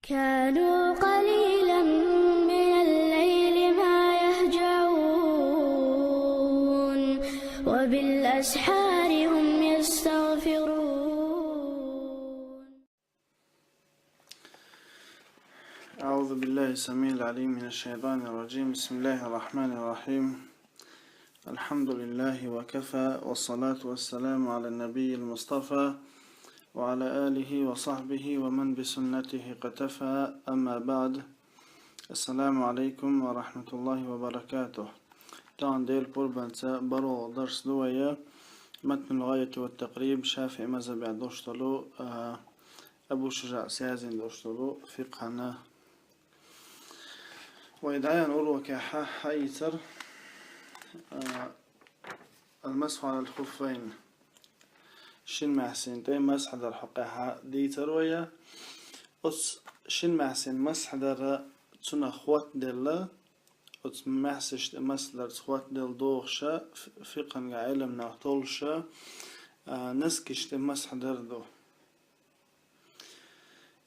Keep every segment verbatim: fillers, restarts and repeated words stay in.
كانوا قليلا من الليل ما يهجعون، وبالأسحار هم يستغفرون. أعوذ بالله السميع العليم من الشيطان الرجيم. بسم الله الرحمن الرحيم. الحمد لله وكفى، والصلاة والسلام على النبي المصطفى، وعلى آله وصحبه ومن بسنته اقتفى، أما بعد. السلام عليكم ورحمة الله وبركاته. Тахана Делан къурбанца баро дарс ду вай, Матн ал-ГӀаят ва ат-Такъриб, ШафиӀи мазхӀабехь долуш долу, а, Абу Шужаъ Сязин долуш долу фикъхьана. Вай дӀаяьхьна урокехь хьаийцар, а, ал-масхьу Ӏалал хуффайн, шина маьхьсийн тӀе масхь дар хьокъехь дийцар вай. Оцу шина маьхьсийн масхь дар цунах хӀоттаделла, оцу маьхьсашна тӀе масхь дарца хӀоттаделла дохуша, ф-, фикъхьан Ӏеламнаха толлуша, а, носкашна тӀе масхь дар ду.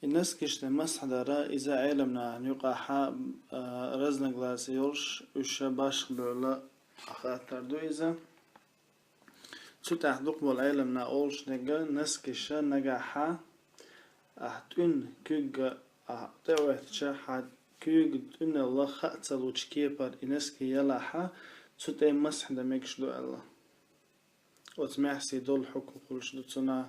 И носкашна тӀе масхь дар, иза Ӏеламнахана юкъахь, а, разногласи йолуш, уьш башха бевлла хаттар ду иза. Цу тӀехь дукха болу Ӏеламнах олуш дерг, носкаш нагахь ахь тӀуьнан куьйга ахь тӀеоьттича, хьан куьйга тӀуьналла хаа ца лучу кепара и носки ялахь, цу тӀе масхь дан мегаш ду аьлла. Оцу маьхьсийн долу хьукм хуьлуш ду цунах,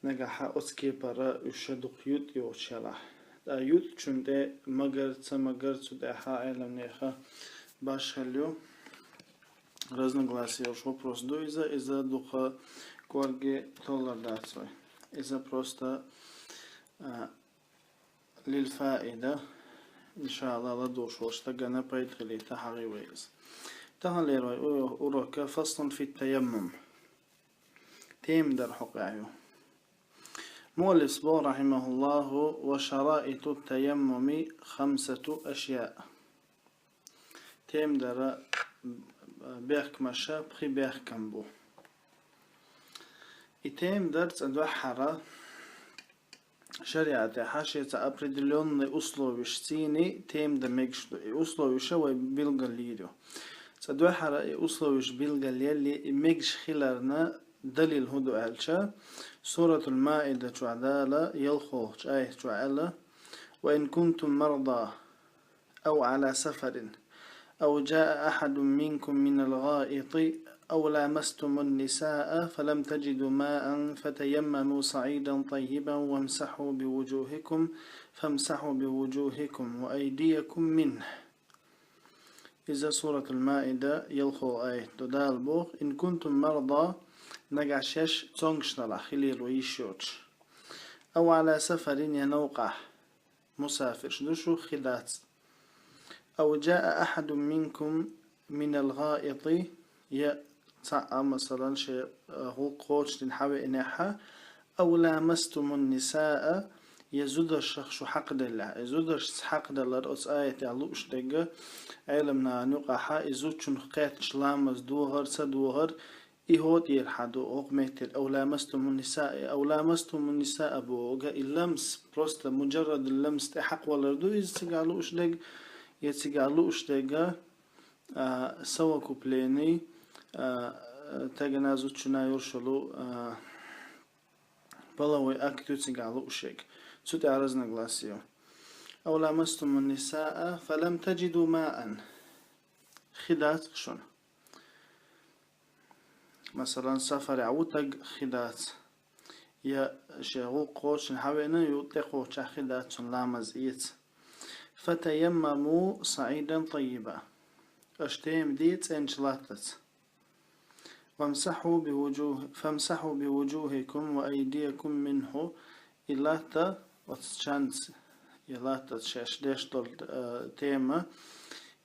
нагахь оцу кепара уьш дукха ютӀа йоцуш ялахь. Ткъа ютӀачунна тӀе магар, ца магар, цу тӀехь Ӏеламнехан башхалла ю. Разногласи йолуш вопрос ду иза, иза дукха кӀорге толлур дац вай. Иза просто, а, лил фаида, иншааллахӀ, ладугӀуш волчу стагана пайда хилийта хьахий вай иза. Таханлера вай у-, урока фаслун фит таяммум. Тема дар хьокъехь ю. Муаллифс боху, рахьимахуллахӀу: «Ва шараиту таяммуми хамсату ашьяъ». Тема дара бехкамаша пхи бехкам бу. И тема дар цӀа дуьххьара шариатехь шеца определённый условиш цийний тема дан мегаш ду. И условиша вай билгалйийр ю. ЦӀа дуьххьара и условиш билгалъелли, и мегаш хиларна далил хӀун ду аьлча, Суратул Маида чохь Дала ялхолгӀачу аят чохь аьлла: «Ва ин кунтум марда أو على سفر أو جاء أحد منكم من الغائط أو لامستم النساء فلم تجدوا ماء فتيمموا صعيدا طيبا وامسحوا بوجوهكم، فامسحوا بوجوهكم وأيديكم منه». Иза Суратул Маида, ялхолгӀа аят ду. Дала боху: «Ин кунтум марда», нагахь шаьш цомгуш далахь, хилийла вай йиш йоцуш, «أو على سفر», я новкъахь, мусафирш ду шу, хи дац. «أو جاء أحد منكم من الغائط», я цхьаъ, масалан, шен, а, гӀуллакх кхочушдина хьавеънехь, «أو لامستم النساء», я зударшах шу хьакхаделлехь. И зударшца хьакхадалар оцу аятехь лууш дерг, Ӏеламнахана юкъахь, и зудчунах кхетташ ламаз дохар, ца дохар, и хӀокху тӀера хьан ду, хӀокху меттера «أو لامستم النساء», «أو لامستم النساء» боху, и ламс, просто муджаррад ламс тӀе хьакхавалар ду иза цигахь лууш дерг, я цигахь лууш дерг, а, совокупление, а, стагана, зудчунна йолуш йолу, а, половой акт ю цигахь лууш ерг. Цу тӀехь разногласи ю. «أو لامستم النساء فلم تجدوا ماء». Хи дац шуна. Масалан, сафарехь ву стаг, хи дац. Я шен гӀуллакх кхочушдина хьавеъна, юха тӀекхоччехь хи дац цунна ламаз эца. «فتيمموا صعيدا طيبا». Аша тема де цӀеначу латтаца. «وامسحوا بوجوه-، فامسحوا بوجوهكم وأيديكم منه». И латта, оцу чанца, и латта шаьш деш долу, э, тема,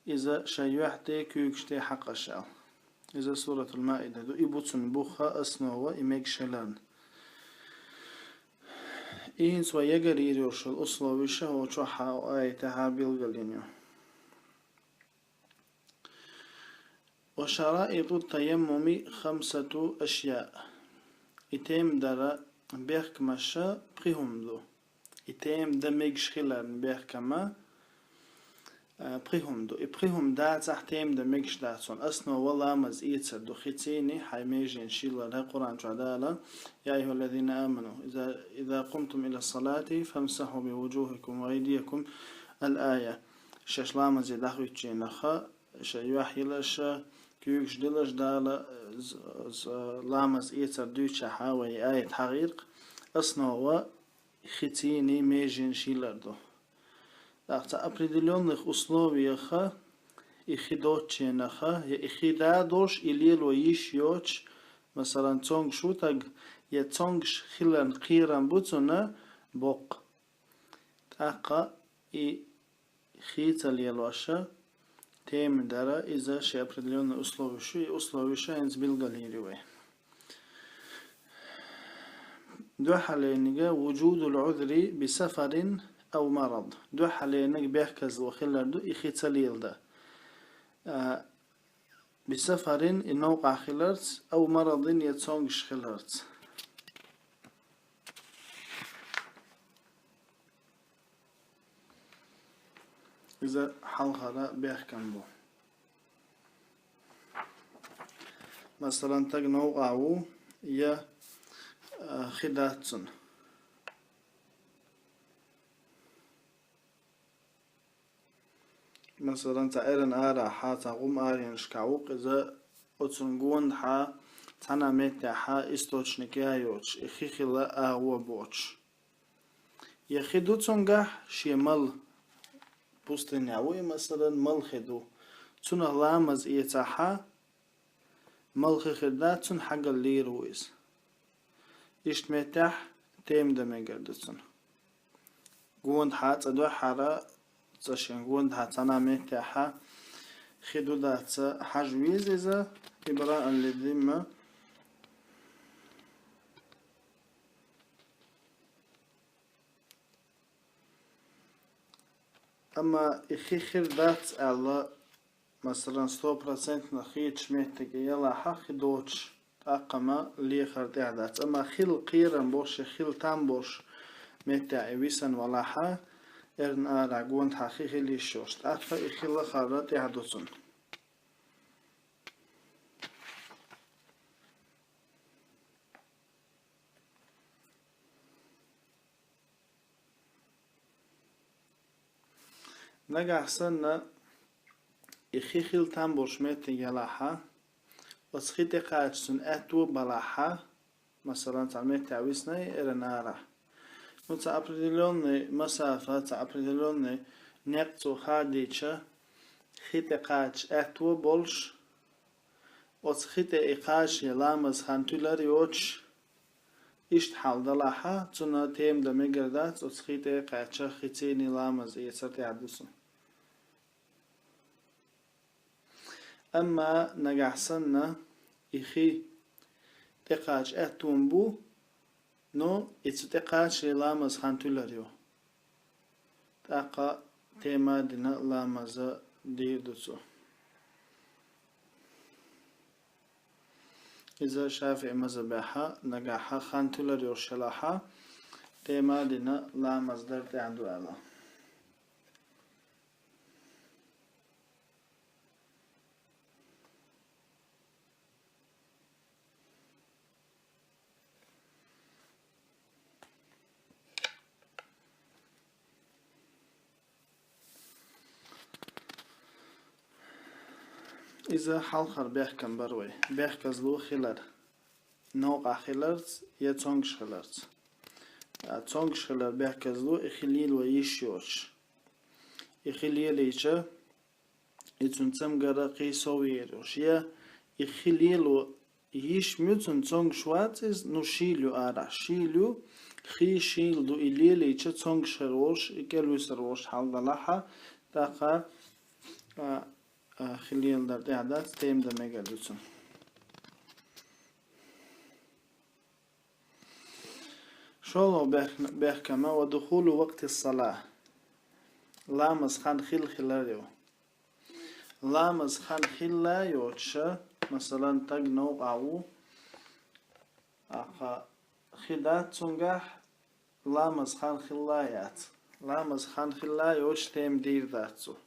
иза шайн юьхь тӀе, куьйгаш тӀе хьакха аша аьлла. Иза Суратул Маида ду, и бу цунна буха, основа, и мегаш хиларна. И хӀинца вай ягарйийр йолуш йолу условиша хӀокху чохь аятехь билгалйина ю. «Ва шараиту таяммуми хамсату ашьяъ». И тема дара бехкамаша пхи хӀума ду. и тема дан мегаш хиларна бехкам, а, пхи хӀума ду. И пхи хӀума дацахь, тема дан мегаш дац хьуна. Основа ламаз эцар ду хи цӀийни, хьай меженаш йиллар, хӀай Къуръан чу Дала: «يا أيها الذين آمنوا إذا، إذا قمتم إلى الصلاة فامسحوا بوجوهكم وأيديكم الآية». Шаьш ламазе дӀахӀуьттучу наха, шайн юьхь йиларш, куьйгаш диларш Дала, з-, з-, ламаз эцар дуьйцучехь вай аят хьахийра, основа хи цӀийни, меженаш йиллар ду. ТӀаккха цхьа определённых условиях и хи доцучу наха, я и хи да долуш, и лело йиш йоцуш, масалан, цомгуш ву стаг, я цомгуш хиларна кхерам бу цунна, боккха. ТӀаккха и хи ца лелош, тема дан иза шен определённый условиеш ю, и условиеш хӀинца билгалйийр ю вай. Дуьххьалерниг: وجود العذر بسفر أو مرض. Дуьххьалерниг бехказло хилар ду и хи ца леладан. А, بسفر, и новкъахь хиларца, أو مرض, я цомгуш хиларца. Иза хьалхара бехкам бу. Масалан, стаг новкъахь ву, я, а, хи дац цунна. Масалан, цхьа эрна арахьа, цхьа гӀум аренашкахь ву-кх иза, оцунна гондахьа цхьана меттехьа источник а йоцуш, и хи хила агӀо боцуш. Я хи ду цуьнгахь, шен мала, пустынехь ву и, масалан, мала хи ду. Цунах ламаз эцахьа, мала хи хир дац цунна, хьагаллийр ву иза. Иштта меттехь тема дан мегар ду цунна. Гондахьа цкъа дуьххьара, цкъа шен гондахьа цхьана меттехьа хи ду дац хьажа веза иза, إبراء للذمة. Амма и хи хир дац аьлла, масалан, сто процентов хеташ меттиг ялахьа хи доцуш, тӀаккха-м лехар тӀехь дац. Амма хила кхерам болуш, я хила там болуш меттехь и висина валахьа, эрна арахь гондахьа хи хила йиш йолуш, тӀаккха и хи лахара тӀехь ду цунна. Нагахь санна и хи хила там болуш меттиг ялахьа, оцу хи тӀекхача цунна аьтто балахьа, масалан, цхьа меттехь висинай эрна арахь. Ну, цхьа определённый масафа, цхьа определённый некъ цо хадийча, хи тӀекхача аьтто болуш, оцу хи тӀе и кхача ламаз хан туьлар йоцуш, иштта хьал далахьа, цунна тема дан мегар дац, оцу хи тӀе кхаьчча хи цӀийни ламаз эцар тӀехь ду цунна. Амма нагахь санна и хи тӀекхача аьтто бу, ну, и цу тӀекхача ламаз хан туьлар ю. ТӀаккха тема дина ламаз дийр ду цо. Иза ШафиӀи мазхабехьа, нагахьа хан туьлар йолуш елахьа, тема дина ламаз дар тӀехь ду аьлла. Иза хьалхара бехкам бара вай. Бехказло хилар. Новкъахь хиларца я цомгуш хиларца. А, цомгуш хилар бехказло, и хи лело йиш йоцуш. И хи лелийча, и цуьнан цамгар кхин сов ер йолуш. Я и хи лело йиш ма ю цунна, цомгуш вац иза, ну, шийла ю арахь. Шийла ю, хи шийла ду, и лелийча цомгуш хир волуш, и кӀелвисар волуш хьал далахьа, тӀаккха, а, а, хи леладар тӀехь дац, тема дан мегар ду цунна. ШолгӀа бех-, бехкам: ودخول وقت الصلاة. Ламаз хан хилла хилар ю. Ламаз хан хилла йоцуша, масалан, стаг новкъахь ву, ахьа хи дац цуьнгахь, ламаз хан хилла яц. Ламаз хан хилла йоцуш тема дийр дац цо.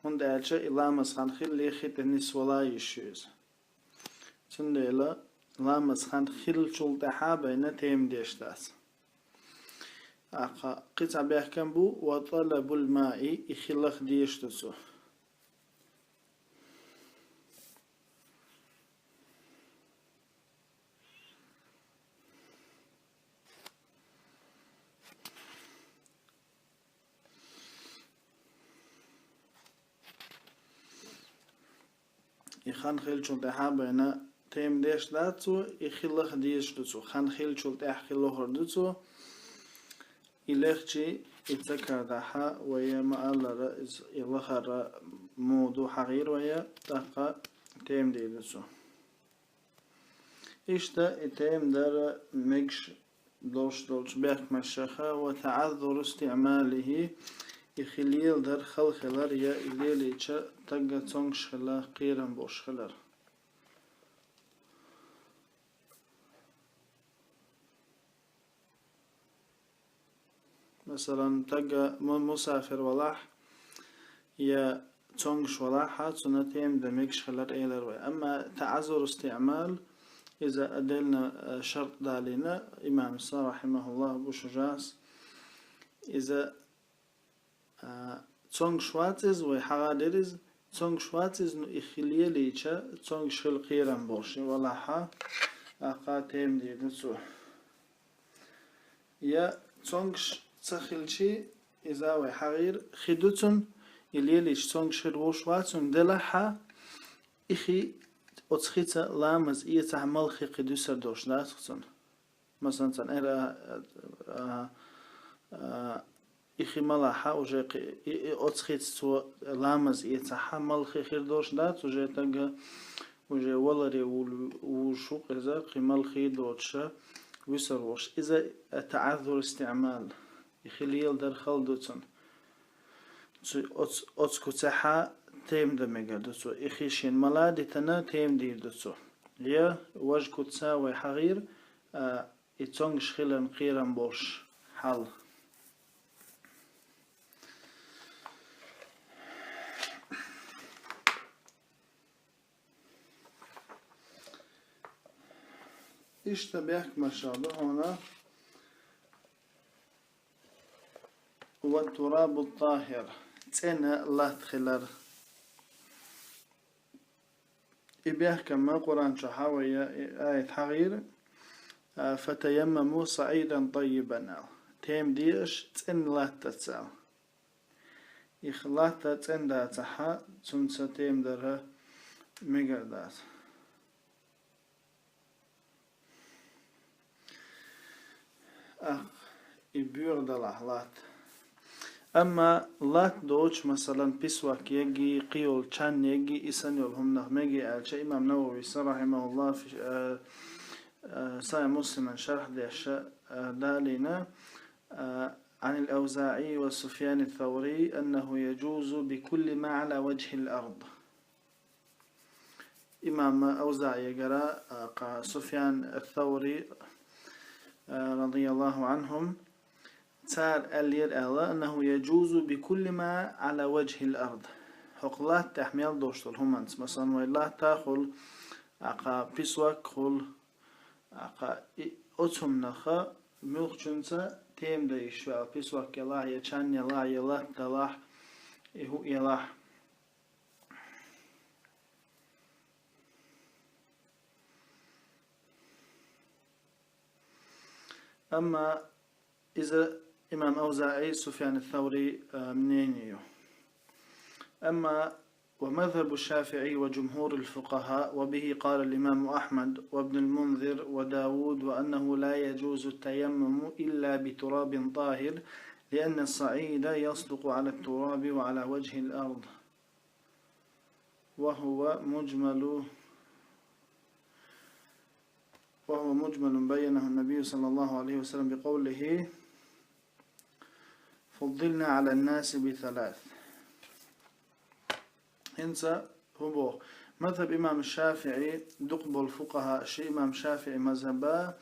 ХӀунда аьлча и ламаз хан хилли хи тӀе нисвала йиш ю иза. Цундела ламаз хан хиллачул тӀаьхьа а байна тема деш дац. ТӀаккха кхин цхьа бехкам бу: «ва талабул маи», и хи лаха дезаш ду цо. И хан хиллачул тӀаьхьа а байна тема деш дац цо, и хи лаха дезаш ду цо. Хан хиллачул тӀаьхьа хи лохур ду цо. И лехчи, и ца карадахьа, вай ма-аллара, иза и лахара муха ду хьагӀийр вай, тӀаккха тема дийр ду цо. Иштта и тема дара мегаш долуш долчу бехкамашха: «ва таӀаззуру истиӀмалихӀи», и хи леладар хала хилар, я и лелийча тагга цомгаш хила кхерам болуш хилар. Масалан, тагга му-, мусафир валахь, я цомгаш валахьа, цунна тема дан мегаш хилар элира вай. Амма таӀаззуру истиӀмал, иза отдельно, э, шарт далийна, имамса, рахьимахуллахӀ, бу шужас. Иза, а, цомгаш вац иза, вай хьагӀ дира иза, цомгаш вац иза, ну, и хи лелийча, цомгаш хила кхерам болуш, и валахьа, тӀаккха тема дийр ду цо. Я цомгаш ца хилчи, иза вай хьагӀийр, хи ду цунна, и лелийча цомгаш хир вуш вац цунна, делахьа, и хи, оцу хица ламаз эцахь мала хи кхин дуьсур долуш дац цунна. Масалан, цхьана эр, а, а, а, и хи малахьа уже кхи-, и, и оцу хица цо ламаз эцахьа мала хи хир долуш дац, уже тагга уже валаре вул-, вужуш ву-кх иза, кхин мала хи доцуша вуьсур волуш. Иза таӀаззуру истиӀмал, и хи леладар хала ду цунна. Цу-, оц-, оцу куцехьа тема дан мегар ду цо. И хи шена мала дитана тема дийр ду цо. Я важа куца вай хьагӀийр, а, и цомгаш хиларна кхерам болуш хьал. Иштта бехкамаш а ду хьуна: «ва турабу тахир», цӀена латта хилар. И бехкам а Къуръан чохь а вай и аят хьагӀийра, а, «фатаяммаму саӀидан таййибан», аьлла. Тема де аша цӀена латтаца аьлла. И латта цӀена дацахьа, цунца тема дара мегар дац. Ах, и боьха далахь латта. Амма латта доцуш, масалан, писвак егги, кхийолу чан егги, и санна йолу хӀуманах меге аьлча, имам Нававис, рахьимахуллах, фи-, э, э, Сахьихь Муслиман шархь деш, э, далийна, э, عن الأوزاعي وسفيان الثوري أنه يجوز بكل ما على وجه الأرض. Имам Авзаъигара, а, кха Суфьян ат-Саври, а, радияллаху анхум, цара аьллера аьлла: «أنه يجوز بكل ما على وجه الأرض». ХӀокху латта тӀехь мел долуш долу хӀуманца, масалан, вай латта хуьлу, а, кха писвак хуьлу, а, кха и оцу хӀуманаха муьлххачуьнца тема дан йиш ю аьлла, писвак елахь, я чан елахь, я латта делахь, и хӀу елахь. Амма иза имам Авзаи, Суфьян ат-Саври, а, мнение ю. Амма ومذهب الشافعي وجمهور الفقهاء، وبه قال الإمام أحمد وابن المنذر وداود، وأنه لا يجوز التيمم إلا بتراب طاهر، لأن الصعيد يصدق على التراب وعلى وجه الأرض. وهو مجمل، وهو مجمل بينه النبي صلى الله عليه وسلم بقوله: فضلنا على الناس بثلاث. ХӀинца хӀун боху? Мазхаб имам ШафиӀи, дукха болу фукъахӀа ши имам ШафиӀи мазхаба,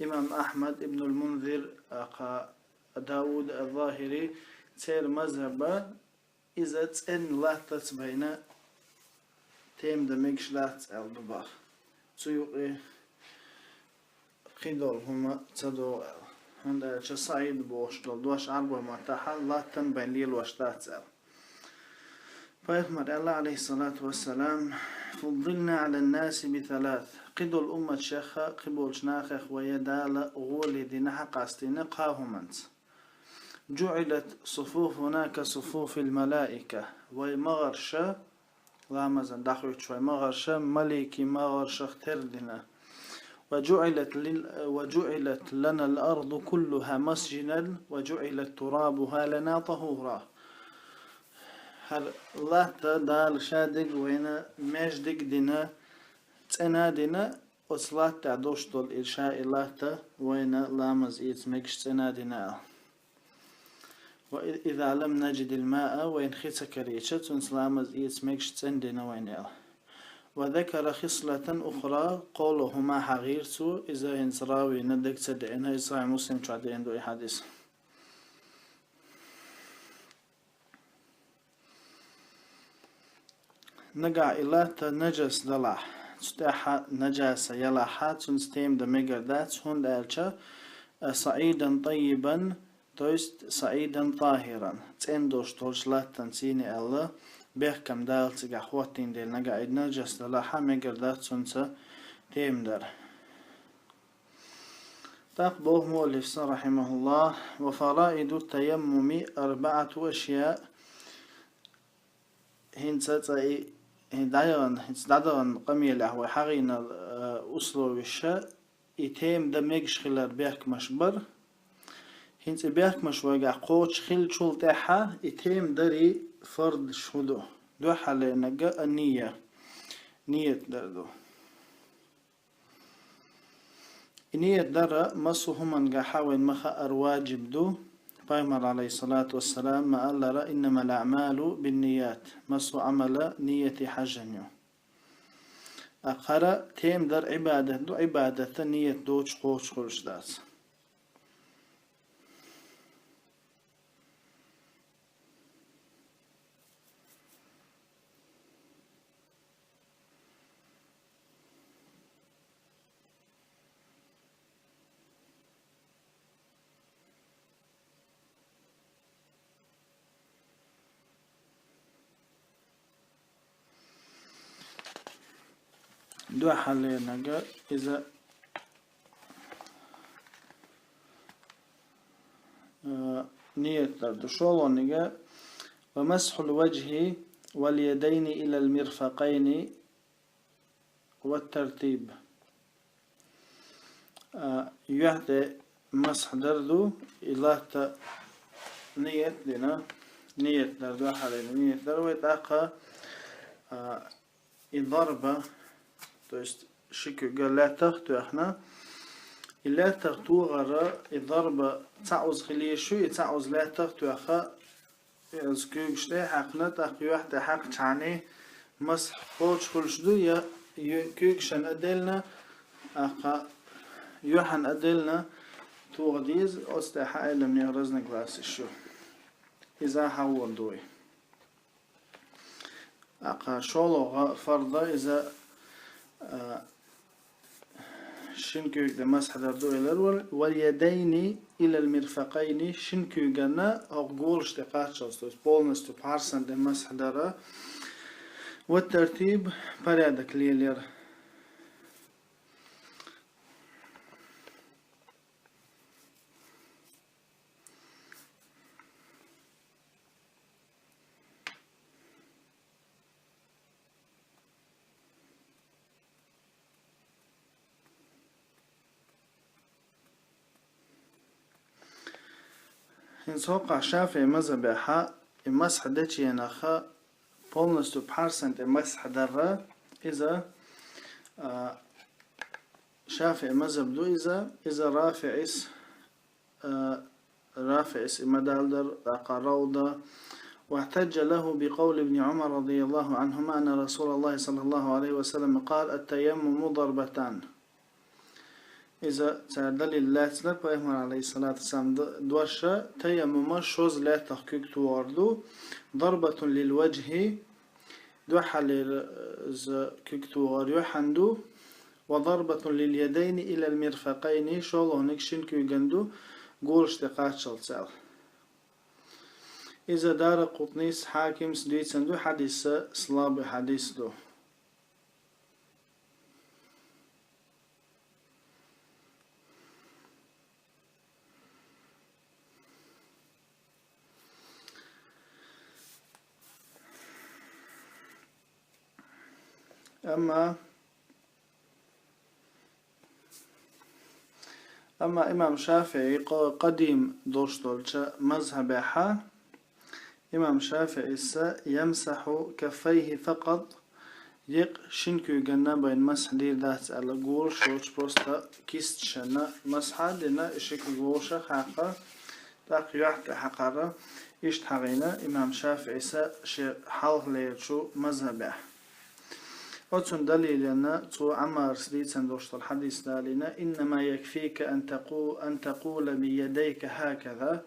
Имам Ахьмад, Ибнул Мунзир, а, кха Дауд аз-Захири, церан мазхӀаба иза цӀена латтаца байна тема дан мегаш дац аьлла ду бах. Цу юкъе кхидолу хӀума ца догӀу аьлла. ХӀунда аьлча саӀид бохуш долу дош Ӏарбойн маттахь латтана байна лелош дац аьлла. Пайхамар аьлла, алейхиссалату вассалам: «Фуддилна алан-наси би салас». Кхидолу умматех, кхиболчу нахах вай Дала гӀоли дина, хьакъастийна кхаа хӀуманца. «Джуилат суфуфуна ка суфуфил малаика». Вай магӀарша, ламазан дӀахуьйтуш вай магӀарша, маликийн магӀаршах тера дина. «Ва джуилат лил-, ва джуилат ланал арду куллуха масджидан, ва джуила турабуха лана тахура». ХӀара латта Дала Ша дерг вайна маьждиг а дина, цӀена а дина, оцу латта тӀехь долуш долу и Ша и латта вайна ламаз эца мегаш цӀена а дина аьлла. «Ва и-, иза лам наджидил маа», вайна хи ца карийча, цуьнца ламаз эца мегаш цӀена дина вайна аьлла. «Ва закара хислатан ухра», кхоалгӀа хӀума хьахийра цо, иза хӀинца равина дага ца деана, иза Сахьихь Муслим чохь деана ду и хьадис. Нагахь и латта наджас далахь, цу тӀехь наджаса ялахь, цуьнца тема дан мегар дац, хӀунда аьлча, а, саӀидан таййибан, то есть саӀидан тахиран, цӀена долуш долчу латтанца йина аьлла, бехкам Дала цигахь хӀоттийна дела, нагахь и наджас далахь, мегар дац цуьнца тема дар. ТӀаккха боху муаллифа, рахьимахуллах: «Ва фараиду таяммуми арбаату ашьяа». ХӀинца цкъа и, и дӀаяхана, хӀинца дӀадахана къамелехь вай хьахийна, э, условиша, и тема дан мегаш хилар бехкамаш бара. ХӀинца и бехкамаш вайгахь кхочуш хиллачул тӀаьхьа и тема дарий фардаш хӀун ду? Дуьххьарлерниг а ния, ният дар ду. И ният дар а массо а хӀумангахь вайна ма-хаъара ваджиб ду. Пайхамар, алейхиссалату вассалам, ма-аллара: «Иннамал аъмалу бинният». Массо а Ӏамал а нияте хьажжина ю. ТӀаккха хӀара тема дар Ӏибадат ду, Ӏибадат а ният доцуш кхочуш хуьлуш дац. Дуьххьарлерниг а иза, э, ният дар ду. ШолгӀаниг а: «Ва масхьул ваджхи вал ядайни илал мирфакъайни». Ва тартиб. А, юьхь тӀе масхь дар ду, и латта ният дина, ният дар ду, хьале ният дар вай тӀаккха, а, и дарба, то есть ши куьг лаьттах а тоьхна, и лаьттах тогӀара, и дарба цхьаъ уза хила езаш ю, и цхьаъ уза лаьттах а тоьхна, Иза куьйгаш тӀе а хьаькхна, тӀаккха юьхь тӀе хьаькхчхьана масхь кхочуш хуьлуш ду, я ю-, куьйгашна а делла, тӀаккха юьхьна а делла, тоха деза, оцу тӀехь Ӏеламнехан разногласеш ю. Иза хьахор ду вай. ТӀаккха шолгӀа фарда иза, а, шин куьйга тӀе масхь дар ду элира вай. Вал ядайни илал мирфакъайни, шин куьйгана хӀокху голаш тӀе кхаччалц, то есть полностью пхьарсан тӀе масхь дара. Ва тартиб, порядок лелаяра. ХӀинца хӀокхахь ШафиӀи мазхьабехь и масхь дечу хенахь полностью пхьарсан тӀе масхь дар, иза, а, ШафиӀи мазхьаб ду иза, иза РафиӀис, а, РафиӀис и ма-даллара, тӀаккха Равда. واحتج له بقول ابن عمر رضي الله عنهما أن رسول الله صلى الله عليه وسلم قال: «التيمم ضربتان». Иза цар далил лаьцна, пайхамар, алейхиссалату вассалам, д-, дош, таяммума шозза лаьттах куьг тохар ду, дарбатун лил ваджхи, дуьххьалера, э, из куьг тохар юьхьанна ду, ва дарбатун лил ядайни илал мирфакайни, шолгӀаниг шин куьйгана ду, голаш тӀе кхаччалца аьлла. Иза Даракъутнис, Хьакимс дийцина ду, хьадис слабый хьадис ду. Амма, амма имам ШафиӀи къо-, къадим долуш долчу мазхьабехьа, имам ШафиӀис: «Ямсахьу каффайхи факъат», екъа шин куьйганна бен масхь дийр дац аьлла, голаш йоцуш, просто кисташна масхь а дина, и ши куьг вовшах а хьаькхна, тӀаккха юьхь тӀе хьакхара, иштта хьахийна имам ШафиӀис шен хьалхалерчу мазхьабехь. Оцунна далилана цо Ӏаммарас дийцина долуш долу хьадис далийна: «Иннама якфика ан таку-, ан такула би ядайка хьаказа».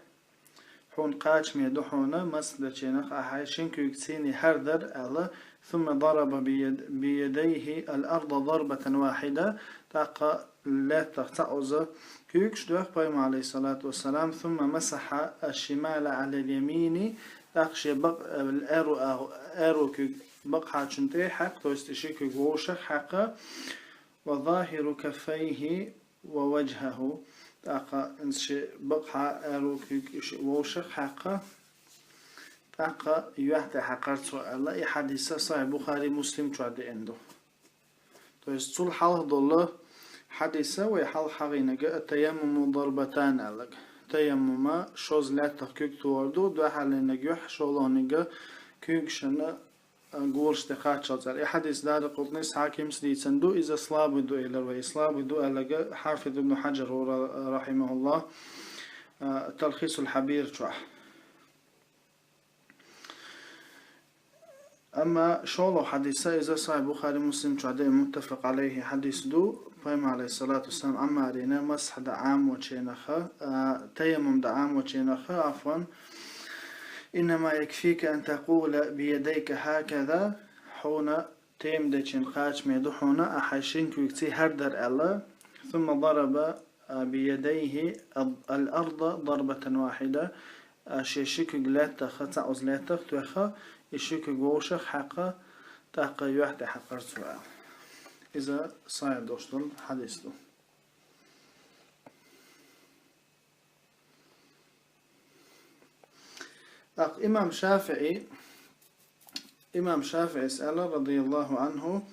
Хьуна кхачаме ду хьуна, масхь дечийнах ахь хьайн шин куьйгаций хӀара дар аьлла, «Сумма дараба би яд-, би ядайхи ал-арда дарбатан вахьида», тӀаккха лаьттах цхьаъ оза куьйгаш доьху пайхамар, алейхиссалату вассалам, «Сумма масахьа аш-шимала алал ямини», тӀаккха шен бакъ-, аьрру агӀо-, аьрру куьг бакъахьарчунна тӀе а хьаькхна, то есть и ши куьг вовшах а хьаькхна, «ва захьиру каффайхи ва ваджхаху», тӀаккха шен бакъахьа аьрру куьг и ши вовшах а хьаькхна, тӀаккха юьхь тӀе хьакхара цо аьлла, и хьадис Сахьихь Бухари, Муслим чохь деана ду. То есть цул хьалха долу хьадиса вай хьалха хьахийнарг, «Ат-таяммуму дарбатан» аьлларг. Таяммума шозза лаьттах куьг тохар ду, дуьххьалерниг юьхь, шолгӀаниг куьйгашна, а, голаш тӀе кхаччалца аьлла. И хьадис Даракъутнис, Хьакимс дийцина ду, иза слабый ду элира вай. И слабый ду аьлларг Хьафиз ибн Хьаджар вара, рахьимахуллахӀ, а, Талхисул Хьабир чохь. Амма шолгӀа хьадис, иза Сахьихь Бухари, Муслим чохь деана, муттафакъ Ӏалайхи хьадис ду, пайхамар, алейхиссалату вассалам, Ӏаммарина масхь дан Ӏамочу хенахь, а, таяммум дан Ӏамочу хенахь, афван, «Иннама якфика ан такула би ядайка хьаказа», хьуна таяммум дечун кхачаме ду хьуна, ахь хьайн шин куьйгаций хӀара дар аьлла, «Сумма дараба би ядайхи ал-, ал-арда дарбатан вахьида», а, шен ши куьг лаьттах, цхьаъ оза лаьттах тоьхна, и ши куьг вовшах а хьаькхна, тӀаккха юьхь тӀе хьакхара цо аьлла. Иза сахьихь долуш долу хьадис ду. ТӀаккха имам ШафиӀи, имам ШафиӀис аьлла, радияллаху Ӏанху: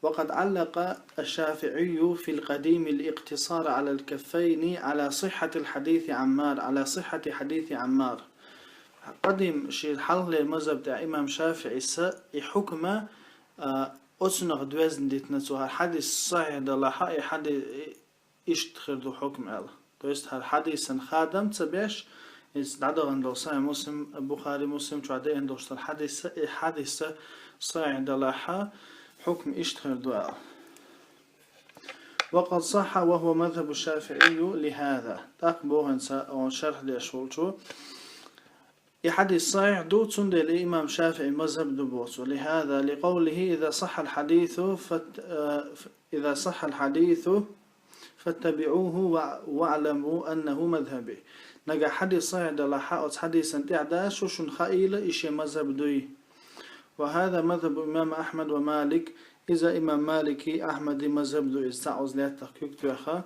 «Ва къад Ӏаллакъа аш-ШафиӀийю фил къадими ал-икътисара Ӏалал каффайни Ӏала сиххьатил хьадиси Ӏаммар, Ӏала сиххьати хьадиси Ӏаммар». Къадим шен хьалхалерчу мазхьаб тӀехь имам ШафиӀис и хьукма, а, оцунах доьзна дитина цо, хӀара хьадис сахьихь далахь, и хьади-, иштта хир ду хьукм аьлла. То есть хӀара хьадисан хадам ца беш, иза дӀадахана долу Сахьихь Муслим, Бухари, Муслим чохь деана долуш долу хьадис, и хьадис сахьихь далахь, хьукм иштта хир ду аьлла. «Ва къад сахьхьа ва хӀува мазхьабу шафиӀийю лихӀаза». ТӀаккха бохуьйту цо, шархь деш волчо, и хьадис сахьихь ду, цундела и имам ШафиӀи мазхьаб ду боху цо. «ЛихӀаза, ликъавлихӀи: иза сахьхьал хьадису фат-, э, иза сахьхьал хьадису фаттабиӀухӀу ва, ваӀламу аннахӀу мазхьаби». Нагахь хьадис сахьихь далахь, оцу хьадисан тӀаьхьа дац шу, шуна хаийла, и шен мазхьаб дуй. «Ва хӀаза мазхьабу имам Ахьмад ва Малик». Иза имам Малики, Ахьмади мазхьаб ду, иза цхьаъ оза лаьттах куьг тоьхна,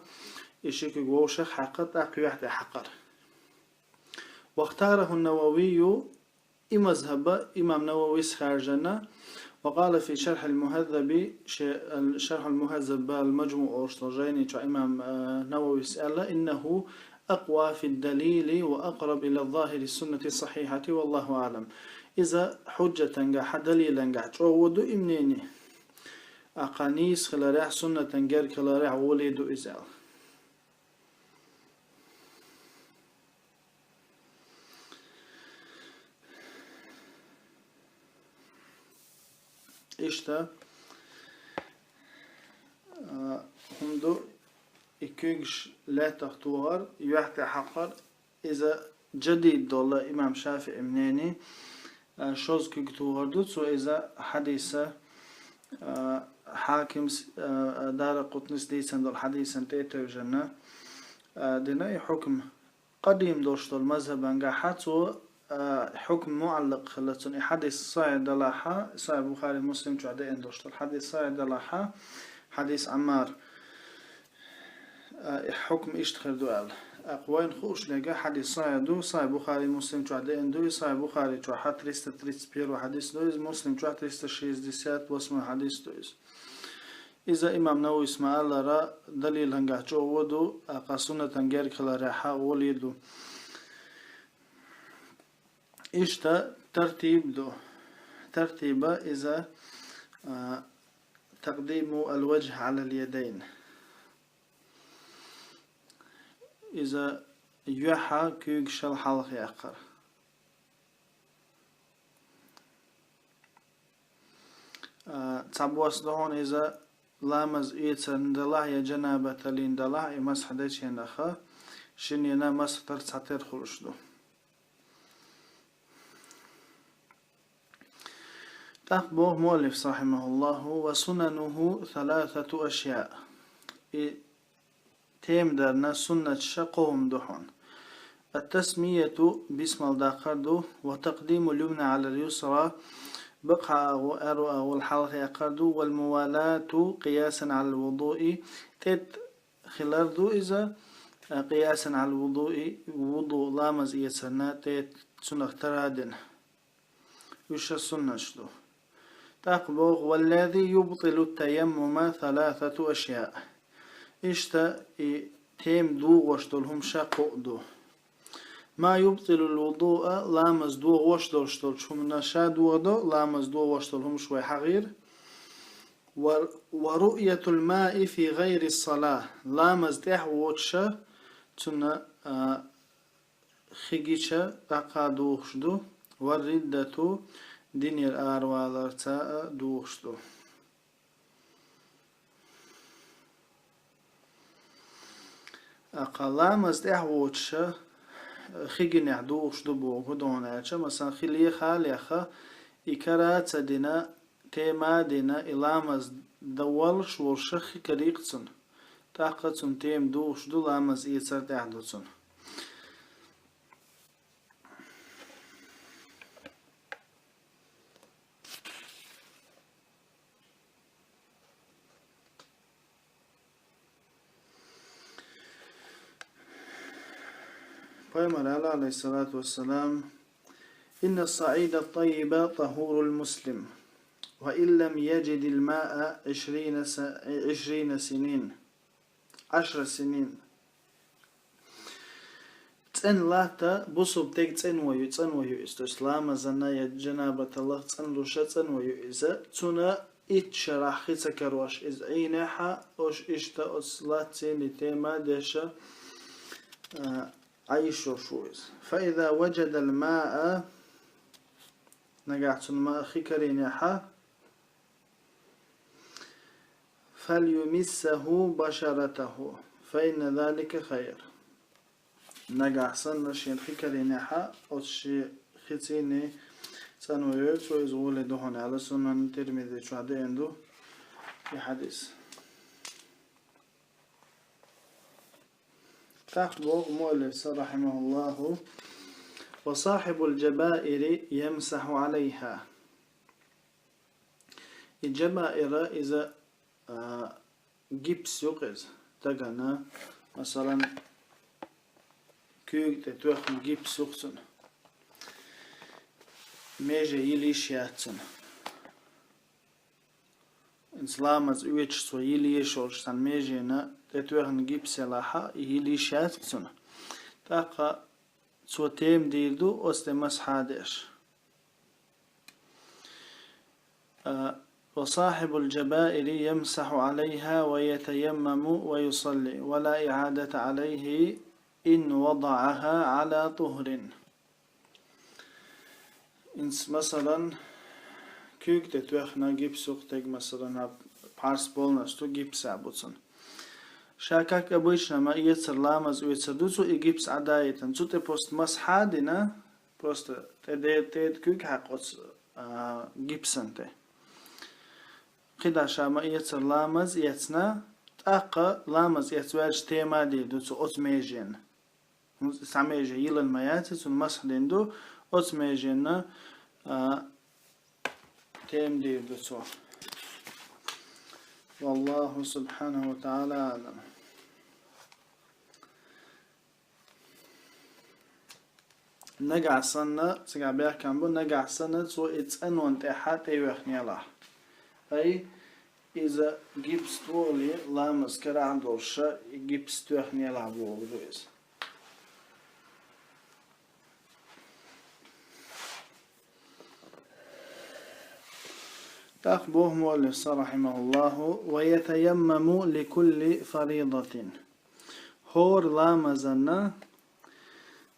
и ши куьг вовшах а хьаькхна, тӀаккха юьхь тӀе хьакхара. «Вахтараху Нававийю», и мазхьаб имам Нававис хаьржина, «ва къала фи шархьил мухӀаззаби», шен, ал-, «Шархьул мухӀаззаб ал-мажмуӀ» олуш долу жайни чохь имам, э, Нававис аьлла: «ИннахӀу акъва фид далили ва акъраб ила захьири суннати сахьихьати, валлахӀу аӀлам». Иза хьуджатангахь, далилангахь чӀогӀа ду и мнение. Аккха нийса хиларехь, суннатан герга хиларехь гӀоле ду иза аьлла. Иштта, а, хӀума ду, и Куьйгаш лаьттах тохар, юьхь тӀе хьакхар, иза джадид дола имам ШафиӀи мнени, а, шозза куьг тохар ду цо иза хьадиса, а, Хьакимс, а, Даракъутнис дийцан дола хьадисан тӀе а тевжана, а, дина и хьукм. Къадим долуш долу мазхабангахьа цо, а, хьукм муӀаллакъ хилла цунна, и хьадис сахьихь далахьа, сахьихь Бухари, Муслим чохь деана долуш долу хьадис сахьихь далахьа, хьадис Ӏаммар, а, и хьукм иштта хир ду аьлла. ТӀаккха вайна хууш дерг хьадис сахьихь ду, сахьихь Бухари, Муслим чохь деана ду, и сахьихь Бухари чохьа триста тридцать первый хьадис ду, иза Муслим чохь триста шестьдесят восьмой хьадис ду иза. Иза имам Нававис ма-аллара, далилангахь чӀогӀа ду, тӀаккха суннатан герга хиларехьа гӀоле ду. Иштта тартиб ду. Тартиба иза, а, такъдиму ал-ваджхӀ Ӏалал ядайн. Иза юьхьа куьйгашал хьалха яккхар. А, цхьабосса ду хьуна иза ламаз эцарна далахь я джанабаталлин далахь, и масхь дечу хенахь, шиннена масхь тар цхьатера хуьлуш ду. ТӀаккха боху муаллиф, рахьимахуллаху, ва сунануху саласату ашъяъ. И тема дарна суннаташ кхо хӀума ду хьуна. Ат-тасмияту, бисмал даккхар ду, ва такъдимул юмна Ӏалал юсра, бакъхьа агӀо аьрру агӀол хьалха яккхар ду, вал мувалату къиясан Ӏалал вудуи, тӀетта хилар ду иза, а, къиясан Ӏалал вудуи, вуду ламаз эцарна тӀе цунах тара а дина. Уьш суннаташ ду. ТӀаккха боху: «Валлази юбтилу таяммума саласату ашъяъ». Иштта и тема догӀуш долу хӀума ша кхоъ ду. Ма юбтилул вудуа, ламаз догӀуш долуш долчу хӀумана ша догӀу до, ламаз догӀуш долу хӀумаш вай хьагӀийра. Ва, ва руъятул маи фи гӀайри сала, ламаз тӀехь воцуша цунна, а, хи гича тӀаккха духуш ду, ва риддату, динера араваларца а духуш ду. ТӀаккха ламаз тӀехь воцуша хи гинехь духуш ду боху, хӀун ду хьуна аьлча, масалан, хи леха а леха, и кара а ца дина, тема а дина, и ламаз дан воллуш волуша хи карийкх цунна. ТӀаккха цунна тема духуш ду, ламаз эцар тӀехь ду цунна. Пайхамар аьлла, Ӏалайхиссалату вассалам: «Инна саида тайиба тахурул муслим, ва ин лам яджидил маа ишрина са-, ишрина синин». Ашра синин. ЦӀена латта бусулба стеган цӀанво ю, цӀанво ю иза. То есть ламазана я джанабаталлах цӀанлуша цӀанво ю иза. Цуна итт шарахь хи ца карош иза Ӏийнехьа, ош иштта оцу латта цӀена тема деша, а, Ӏайшош ву иза. Фаиза ваджадал маа, нагахь цунна ма хи карийнехьа, «Фальюмиссаху башаратаху, фаинна залика хайр». Нагахь санна шен хи карийнехьа, оцу шен хи цӀийне цӀанво йойла цо, иза гӀоле ду хьуна аьлла, Сунан Тирмизи чохь деана ду и хьадис. ТӀаккха боху муаллифа, рахьимахуллаху: «Ва сахьибул джабаири ямсахьу Ӏалайха». И джабаира иза, а, гипс юкъа иза. Дагана, масалан, куьйга тӀе тоьхна гипс юкъа цунна. Меже йила йиш яц цунна. Иза ламаз оьцуш цо йила еш йолуш цхьана межена тӀе тоьхна гипс елахьа, и йила йиш яц цунна. ТӀаккха цо тема дийр ду, оцу тӀе масхьа а деш. А, «Ва сахьибул джабаири ямсахьу Ӏалайха ва ятаяммаму ва юсалли, ва ла иӀадата Ӏалайхи ин вадаӀаха Ӏала тухрин». Инс, масалан, куьйга тӀе тоьхна гипс юкъа тега, масалан, хьа пхьарс болнаш цу гипса бу цунна. Ша, как обычно, ма эцар ламаз оьцур ду цо, и гипс Ӏодайтан. Цу тӀе просто масхь а дина, просто тӀе де-, тӀе куьг хьакха оцу, а, гипсан тӀе. КхидӀа ша ма эцар ламаз эцна, тӀаккха ламаз эцна ваьлча тема дийр ду цо оцу меженна. Цхьа меже йилан ма яц, цунна масхь дина ду, оцу меженна, а, тема дийр ду цо. والله سبحانه وتعالى أعلم. Нагахь санна, цигахь бехкам бу, нагахь санна цо и цӀенонна тӀехьа тӀеоьхнелахь. Ай, иза гипс тӀе а ле, ламаз карахь а долуш, и гипс тоьхнелахь бохург ду иза. ТӀаккха боху муаллифа, رحمه الله: ويتيمم لكل فريضة. ХӀора ламазанна,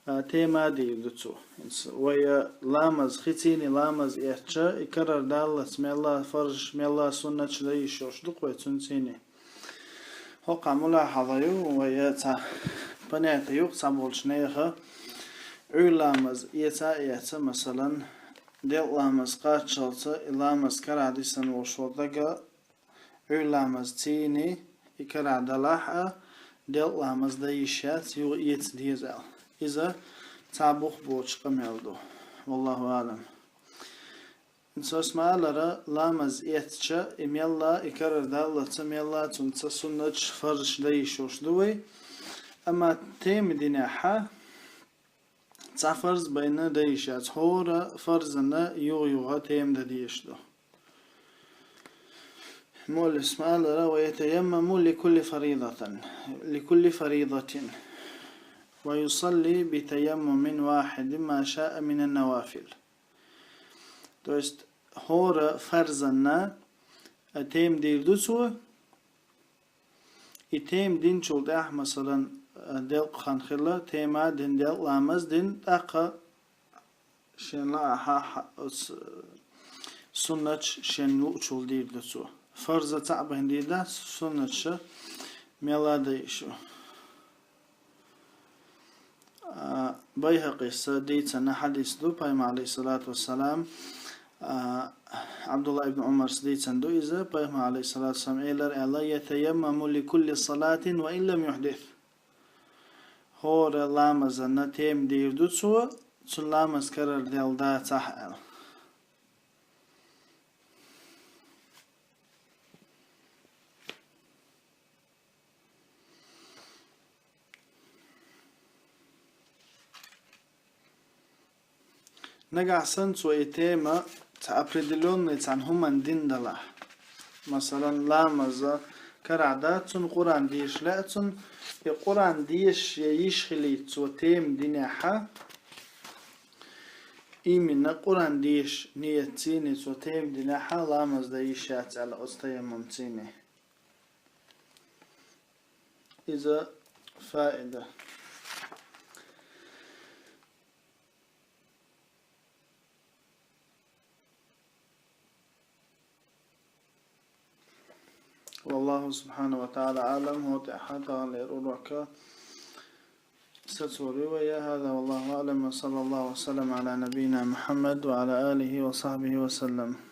а, тема дийр ду цо. Вай ламаз, хицийний ламаз эцча, и карара даллалц мелла фарзаш, мелла суннаташ дан йиш йолуш ду-кх вай цуьнцийний. ХӀокху мула хьала ю, вай цхьа понятие ю-кх цхьаболчу нехан, Ӏуьйра ламаз эца а эца, масалан, делкъа ламаз кхаччалца и ламаз карахь дисина волуш волу дага, Ӏуьйра ламаз цийний, и карахь далахь а, делкъа ламаз дан йиш яц, юха эца деза аьлла. Иза цхьа бух боцуш къамел ду. والله أعلم. Цо ма аллара, ламаз эцча, и мелла, и карара даллалц мелла цуьнца суннаташ, фарзаш дан йиш йолуш ду вай. Амма тема динехь а, цхьа фарз байна дан йиш яц, хӀора фарзана юха-юха тема дан дезаш ду. Муаллифа ма аллара: ويتيمم لكل فريضة، لكل فريضة، ويصلي بتيمم واحد ما شاء من النوافل. То есть, хӀора фарзанна, а, тема дийр ду цо, и тема динчул тӀаьхьа, масалан, а, делкъа хан хилла, тема дина, делкъа ламаз дина, тӀаккха шен лаахь, хьа-, хьа-, оцу, суннаташ шен луучул дийр ду цо. Фарза цхьаъ бен дийр дац, суннаташа мелла дан йиш ю. А, Байхьакъис дийцина хьадис ду, Пайхамар, عليه الصلاة والسلام, а, Абдулла ибн Умарс дийцина ду иза, Пайхамар, عليه الصلاة والسلام, элира аьлла: يتيمم لكل صلاة وإن لم يحدث. ХӀора ламазанна тема дийр ду цо, цуьнан ламаз карара делла дацахь аьлла. Нагахь санна цо и тема цхьа определённый цхьана хӀуманна дина далахь. Масалан, ламаза карахь дац цунна, Къуръан деша лаьа цунна, и Къуръан деша йиш хилийта цо тема динехь а, именно Къуръан деша ниет цийний цо тема динехь а, ламаз дан йиш яц аьлла оцу таяммум цийний. Иза фаида. والله سبحانه وتعالى أعلم. ХӀокху тӀехь таханлера урок сацор ю вай. هذا والله أعلم، وصلى الله وسلم على نبينا محمد وعلى آله وصحبه وسلم.